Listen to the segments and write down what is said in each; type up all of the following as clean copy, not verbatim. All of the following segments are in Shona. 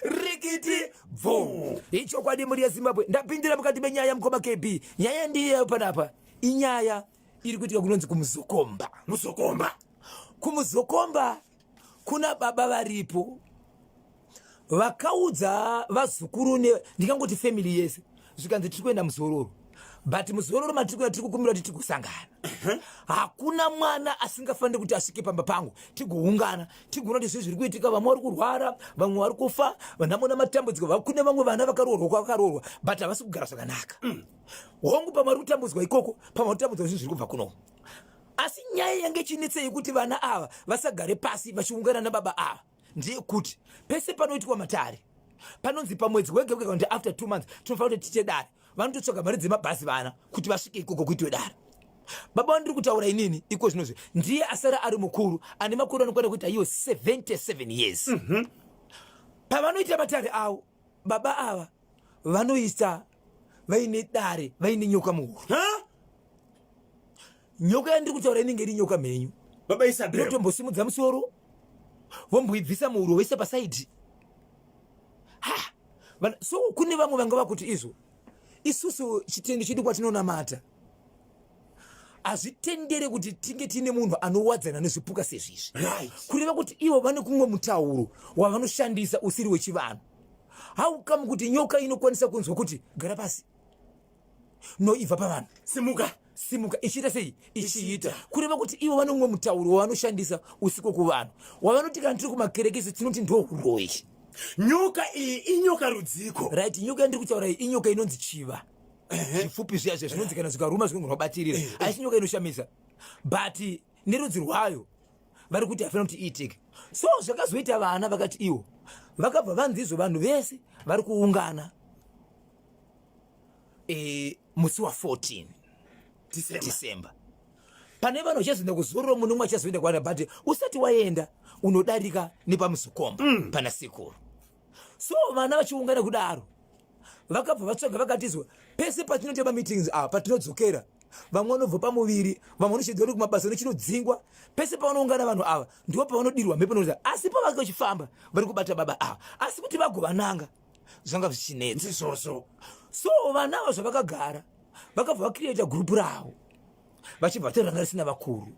Rikiti bvu. Ichokwadi mhuri yeZimbabwe, ndapindira mukati menyaya mukoma KB. Nyaya ndiyo panapa. Inyaya iri kuitika kunonzi kuMuzokomba. Muzokomba. KuMuzokomba kuna baba varipo vakaudza vazukuru ne ndingangoti family yese zvikanzi tiri kuenda muzororo, but muzororo matiri kuenda tiri kukumbira kuti tigosangana. Hakuna mwana asingafaniri kuti asvike pamba pangu, tigoungana, tigoona kuti zvii zviri kuitika. Vamwe vari kurwara, vamwe vari kufa, vanamona matambudziko. Kune vamwe vana vakaroorwa kwavakaroorwa, but havasi kugara zvakanaka. Hongu, pamwe vari kutambudzwa ikoko, pamwe vari kutambudzwa zvinhu zviri kubva kuno. Asi nyaya yange ichinetsei kuti vana ava vasagare pasi vachiungana nababa ava ndeyekuti pese panoitwa matare, panonzi pamwedzi wega wega kana kuti after 2 months tinofanira kuti tiite dare, vanototsvaga mari dzemabhazi vana kuti vasvike ikoko kuitwe dare. Baba vandiri kutaura inini iko zvinozvi ndiye asara ari mukuru, ane makore anokwana kuita iwo 77 years. Pavanoita matare avo, baba ava vanoisa vaine dare vaine nyoka muhuro. Nyoka yandiri kutaura inenge iri nyoka mhenyu. Baba Isabel. Inotombosimudza musoro, vomboibvisa muhuro, voisa pasaidi. Ha, so kune vamwe vanga vakuti izvo isusu chitendo chedu kwatinonamata hazvitendere kuti tinge tiine munhu anowadzana nezvipuka sezvizvi. Kureva kuti ivo vane kumwe mutauro wavanoshandisa usiri wechivanhu. Haukamu kuti nyoka inokwanisa kunzwa kuti gara pasi, no, ibva pavanhu, simuka, simuka, ichiita sei, ichiita. Kureva kuti ivo vane mumwe mutauro wavanoshandisa usiko kuvanhu, wavanoti kana tiri kumakerekesi tinoti ndo huroyi. Nyoka iyi inyoka rudziko? Right, nyoka yandiri kutaura iyi inyoka inonzi chiva. Zvipfupi zviya zviya zvinonzi kana zvikaruma zvinogona kubatirira. Haisi nyoka inoshamisa, but nerudzi rwayo vari kuti haifanira kuti iitike. So zvakazoita vana vakati ivo vakabva vanzi izvo vanhu vese vari kuungana musi wa14 December, pane vanhu vachazoenda kuzororo, munhu umwe achazoenda kwana, but usati waenda unodarika nepaMuzukomba pana sekuru. So vana vachiungana kudaro vakabva vatsvaga, vakatizwa pese patinoita mameetings ava, patinodzokera vamwe vanobva pamuviri, vamwe vanochidzwa kumabasa nochinodzingwa. Pese pavanoungana vanhu ava ndipo pavanodirwa mhepo nokuti asi pavange vachifamba vari kubata baba ava, asi kuti vagovananga zvanga zvichinetsa. Ndizvozvo. So vana ava zvavakagara vakabva vacreata gurupu ravo, vachibva vatoranga risina vakuru.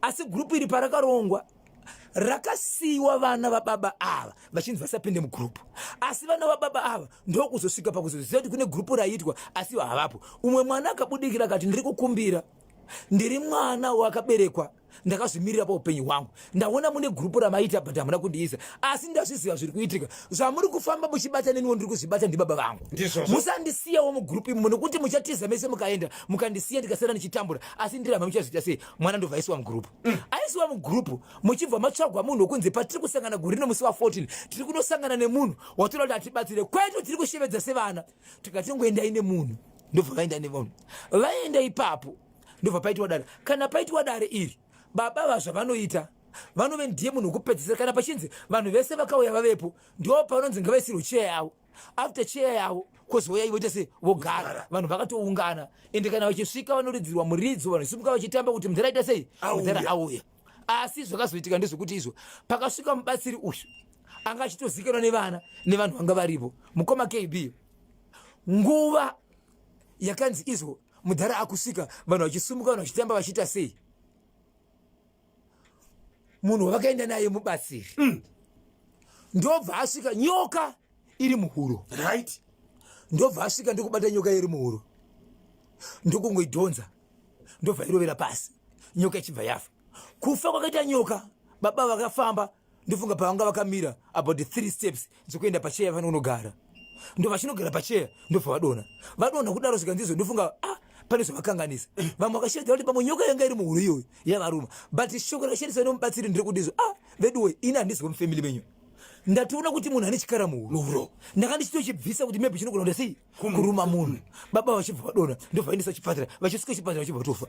Asi gurupu iri parakarongwa rakasiyiwa vana vababa ava vachinzi vasapinde mugurupu. Asi vana vababa ava ndokuzosvika pakuzoziva kuti kune gurupu raitwa, asi ivo havapo. Umwe mwana akabudikira akati, ndiri kukumbira, ndiri mwana wakaberekwa ndakazvimirira paupenyu hwangu, ndaona mune gurupu ramaita, but hamuna kundiisa, asi ndazviziva zviri kuitika. Zvamuri kufamba muchibata neniwo ndiri kuzvibata, ndibaba vangu. Ndizvozvo. Musandisiyawo mugurupu imomo, nekuti muchatiza mese mukaenda, mukandisiya ndikasara ndichitambura, asi ndiramba muchazviita sei? Mwana ndobva aisiwa mugurupu. Aisiwa mugurupu, muchibva matsvagwa munhu wekunzi patiri kusangana gore rino musi wa14 tiri kunosangana nemunhu watoda kuti atibatsire. Kwete, tiri kushevedza sevana, tikati ngoendai nemunhu. Ndobva vaenda nemunhu, vaenda ipapo ndobva paitwa dare. Kana paitwa dare iri, baba vazvavanoita vanove ndiye munhu wekupedzisira. Kana pachinzi vanhu vese vakauya vavepo, ndo panonzi ngavaisirwe cheya yavo. After cheya yavo kwozouya ivo ita se vogara, vanhu vakatoungana. Ende kana vachisvika vanoridzirwa muridzo, vanhu vachisimuka vachitamba kuti mudhara aita sei, mudhara auya. Asi zvakazoitika ndezvekuti izvo pakasvika mubatsiri uyu anga achitozikanwa nevana nevanhu vanga varipo, mukoma KB, nguva yakanzi izvo mudhara akusvika, vanhu vachisumuka, vanhu vachitamba, vachiita sei, munhu wavakaenda naye mubatsiri ndobva asvika nyoka iri muhuro. Ndobva asvika ndokubata nyoka iri muhuro, ndokungoidhonza, ndobva irovera pasi, nyoka ichibva yafa. Kufa kwakaita nyoka, baba vakafamba, ndofunga pavanga vakamira about 3 steps dzekuenda pacheya vanonogara, ndo vachinogara pacheya, ndobva vadonha. Vadonha kudaro zvikanzi izvo ndofunga pane zvavakanganisa. Vamwe vakashevedza kuti pamwe nyoka yanga iri muhuro iyoyo yavaruma, but shoko rakashandiswa nemubatsiri nderekuti izvo, veduwe, ini handisi wemufamily menyu, ndatoona kuti munhu ane chikara muhuro, ndanga ndichitochibvisa kuti maybe chinogona kuita sei, kuruma munhu. Baba vachibva vadonha, ndobva vaendesa chipatara, vachisvika chipatara vachibva vatofa.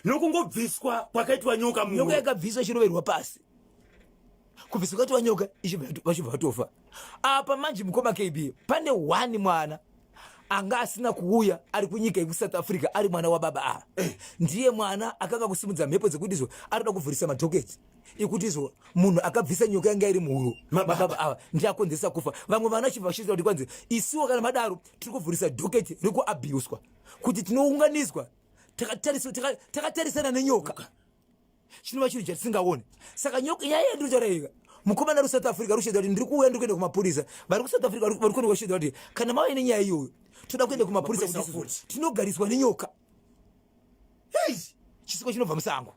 Nokungobviswa kwakaitwa nyoka muhuro. Nyoka yakabviswa ichiroverwa pasi, kubviswa kwakaitwa nyoka, vachibva vatofa. Apa manje mukoma KB, pane one mwana Anga asina kuuya ari kunyika yekuSouth Africa ari mwana wababa ava. Eh. Ndiye mwana akanga kusimudza mhepo dzekuti izvo arikuda kuvhurisa madhoketi ikuti izvo munhu akabvisa nyoka yanga iri muhuro mababa ava ndiye akonzeresa kufa. Vamwe vana chibva vachiita kuti kwanzi isuwo kana madaro tiri kuvhurisa dhoketi rekuabhuswa kuti tinounganidzwa takatarisana nenyoka. Chinova chinhu chatisingaoni. Saka nyoka nyaya yandinotaura iyi mukomana ari kuSouth Africa ari kushedza kuti ndiri kuuya ndiri kuenda kumapurisa. Vari kuSouth Africa vari kuenda kushedza kuti kana mauya nenyaya iyoyo toda kuenda kumapurisa kuti tinogariswa nenyoka. Hey! Chisiko chinobva musango.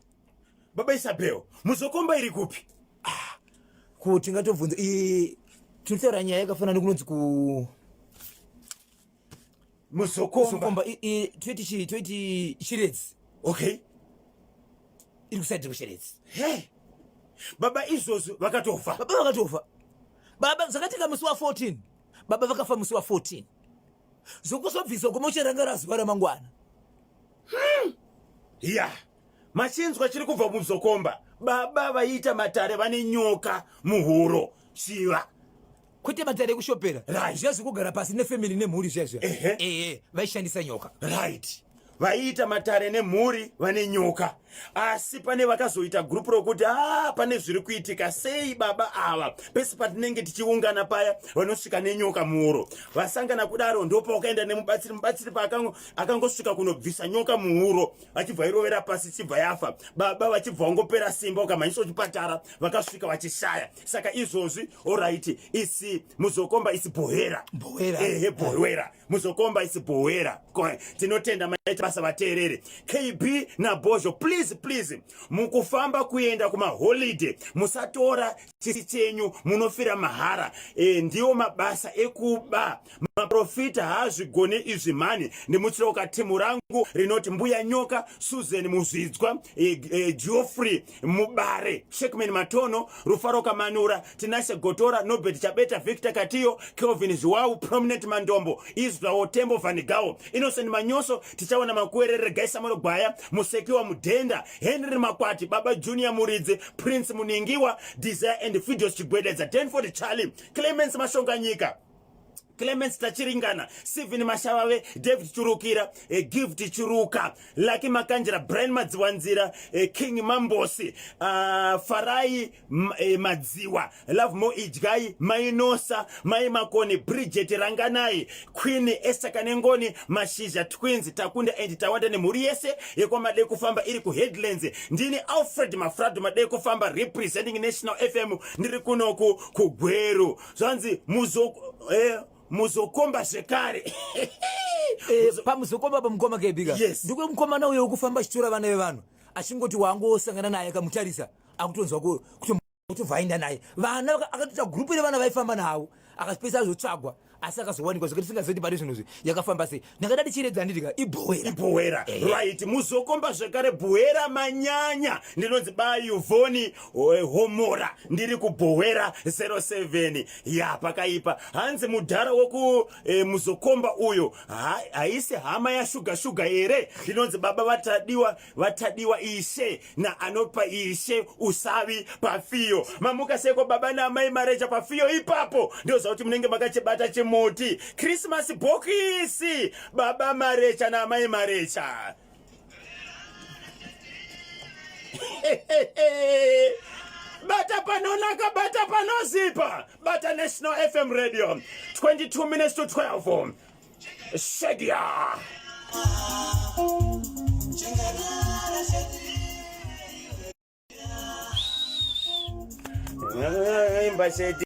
Baba Isabel, muzokomba iri kupi? Ah, ko tingatobvunza tinotaura nyaya yakafanana nekunonzi ku Muzokomba toiti chii toiti Chiredzi. Okay, iri kusaidhi kuChiredzi. Hey. Baba izvozvo vakatofa. Baba vakatofa. Baba zvakatika musi wa14. Baba vakafa musi wa14. Zvokuzobviswa kumucharangara zuva ramangwana. Ya, machinzwa chiri kubva muzokomba. Baba vaiita matare vane nyoka muhuro chiva. Kwete matare ekushopera. Right. Zviya zvekugara pasi nefamily nemhuri zviya zviya. Ehe. Ehe, vaishandisa nyoka. Right. Vaiita matare nemhuri vane nyoka. Asi pane vakazoita group rokuti ah, pane zviri kuitika sei baba ava. Pese patinenge tichiungana paya vanosvika nenyoka muhuro. Vasangana kudaro ndopawakaenda nemubatsiri. Mubatsiri akangosvika kunobvisa nyoka muhuro vachibva irovera pasi ichibva yafa. Baba vachibva vangopera simba vakamhanyiswa kuchipatara vakasvika vachishaya. Saka izvozvi alright isi muzokomba isi Bhohera. Bhohera. Ehe, Bhohera. Muzokomba isi Bhohera. Tinotenda maita basa vateereri. KB naBhozho, please please mukufamba kuenda kumaholiday musatora chisi chenyu, munofira mahara. Ndiwo mabasa ekuba. Maprofita haazvigone izvi mhani. Ndimutsiroka timu rangu rinoti Mbuya Nyoka, Susan Muzvidzwa, Geoffrey Mubare, Shekman Matono, Rufaro Kamanura, Tinashe Gotora, Norbert Chabeta, Victor Katiyo, Kelvin Zhuwau, Prominent Mandombo, Israel Tembo Vanigao, Innocent Manyoso, Tichaona Makuwerere, Regai Samuel Gwaya, Musekiwa Mudhenda, Henry Makwati, Baba Junior Muridzi, Prince Muningiwa, Desire and Fidos Chigwededza, Denford Charlie, Clemence Mashonganyika, Clemence Tachiringana, Steven Mashavave, David Churukira, Gift Chiruka, Lucky Makanjira, Brian Madziwanzira, King Mambosi, Farai Madziwa, Love Mo Idyai, Mai Nosa, Mai Makoni, Bridget Ranganai, Queen Esther Kanengoni, Mashizha Twins, Takunda and Tawanda nemhuri yese yekwaMadei Kufamba iri kuHeadlands. Ndini Alfred Mafrado Madei Kufamba representing National FM, ndiri kunoku kuGweru. Zvanzi muzokomba zvekare. Pamuzokomba pamukoma kebika. Yes. Ndikwe mukomana uyo wekufamba achitora vana vevanhu achingoti wangosangana naye akamutarisa akutonzwa kutobva aenda naye. Vana akatoita gurupu revana vaifamba navo akapesa azotsvagwa asi akazowanikwa zvekuti tisingazivi kuti pari zvinhu izvi yakafamba sei. Ndakada ndichiredza handiti ka iBhohera. Ibhohera. Right, muzokomba zvekare Bhohera manyanya. Ndinonzi Bayuvhoni Homora, ndiri kuBhohera 07. Ya, pakaipa. Hanzi mudhara woku muzokomba uyo haisi hama ya shuga shuga here? Ndinonzi baba vatadiwa, vatadiwa ishe na anopa ishe usavi pafiyo. Mamuka seko baba naamai Marecha pafiyo ipapo. Ndozva kuti munenge makachibata chimuti. Christmas bhokisi baba Marecha naamai Marecha. Bata panonaka, bata panozipa, bata National FM Radio. 22 minutes to 12. Shegia. Imba shedi.